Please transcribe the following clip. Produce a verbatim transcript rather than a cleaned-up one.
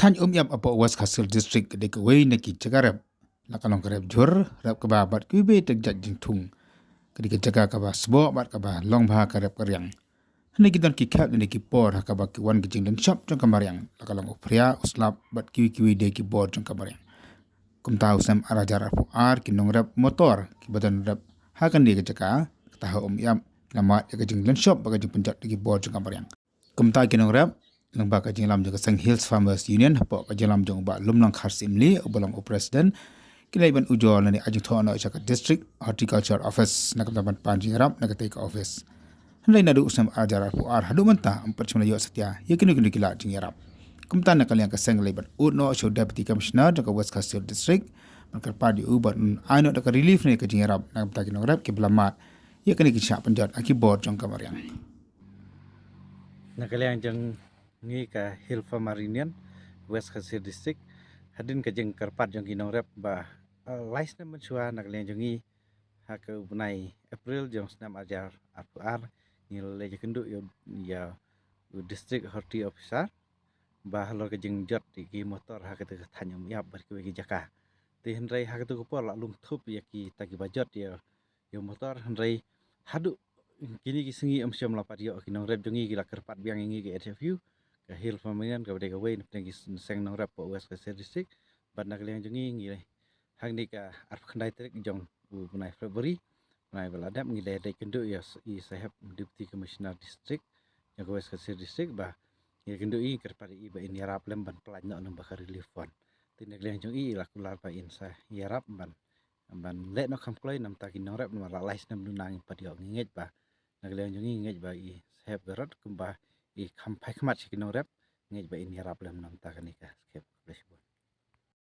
Thaiñ Umïap hapoh West Khasi Hills District ka dei kawei na ki jaka rep la ka long ka rep jhur, rep kba bad kiwei kiwei de ki jait jingthung. Ka dei ka jaka kaba sboh bad kaba long bha ka rep ka riang. Hynrei ki don ki khep ne ki por ha kaba ki wan ki jinglynshop jong ka mariang la ka long u phria, u slap bad kiwei kiwei de ki bor jong ka mariang. Kumta u snem ar hajar arphew ar ki nongrep motor kiba don rep ha kane ka jaka, kata ha Umïap, ki la mad ïa ka jinglynshop bad ka jingpynjot ïa ki bor jong ka mariang. Kumta ki nongrep lyngba ka jingïalam jong ka seng Hills Farmers Union hapoh ka jingïalam jong u Bah Lumlang Kharsyiemlieh uba long u president, ki la leit ban ujor lane ai jingthoh noh sha ka District Horticulture Office na ka bynta ban pan jingïarap na katei ka office. Hynrei naduh u snem ar hajar arphew ar haduh mynta ym pat shym la ïoh satia ïa kino kino ki lad jingïarap. Kumta na ka liang ka seng ka la leit ban ud noh sha u Deputy Commissioner jong ka West Khasi Hills District ban kyrpad ïa u ban ai noh da ka relief ne ka jingïarap na ka bynta ki nongrep kiba la mad ïa kane ka jingshah pynjot ha ki bor jong ka mariang. Na ka liang jong ngi ka Hill Farmer Union West Khasi Hills District, hadien ka jingkyrpad jong ki nongrep ba, eh, lai snem mynshuwa na ka liang jong ngi ha ka u bnai April jong snem ar hajar arphew ar, ngi la leit ïakynduh ïa, ïa u District Horti Officer ba halor ka jingjot ïa ki motor ha kata ka thaiñ Umïap bad kiwei ki jaka. Te hynrei ha kata ka por la lum thup ïa kita kiba jot ïa, ïa u motor, hynrei haduh kine ki sngi ym shym la pat ïoh. Ki nongrep jong ngi ki la kyrpad biang ïa ngi ka H F U, ka Hill Farmer Union, kaba dei kawei na pdeng ki seng nongrep hapoh West Khasi Hills District. Bad na ka liang jong ngi, ngi hangne ka arphew khyndai tarik jong u bnai February, bnai ba la dep, ngi la leit kynduh ïa u s-, i Saheb Deputy Commissioner District jong ka West Khasi Hills District, ba ngi kynduh ïa i, kyrpad ïa i ba in ïarap lem ban pynlait noh lyngba ka relief fund. Te na ka liang jong i, i la kular ba in sa ïarap ban, ban leh noh kham kloi na ka bynta ki nongrep, namar la lai snem duna ngim pat ïoh. Ngi ngeit ba na ka liang jong ngi, ngi ngeit ba i Saheb Garod kumba i kham phai khmat sha ki nongrep, ngi ngeit ba in ïarap lem na ka bynta kane ka skhem.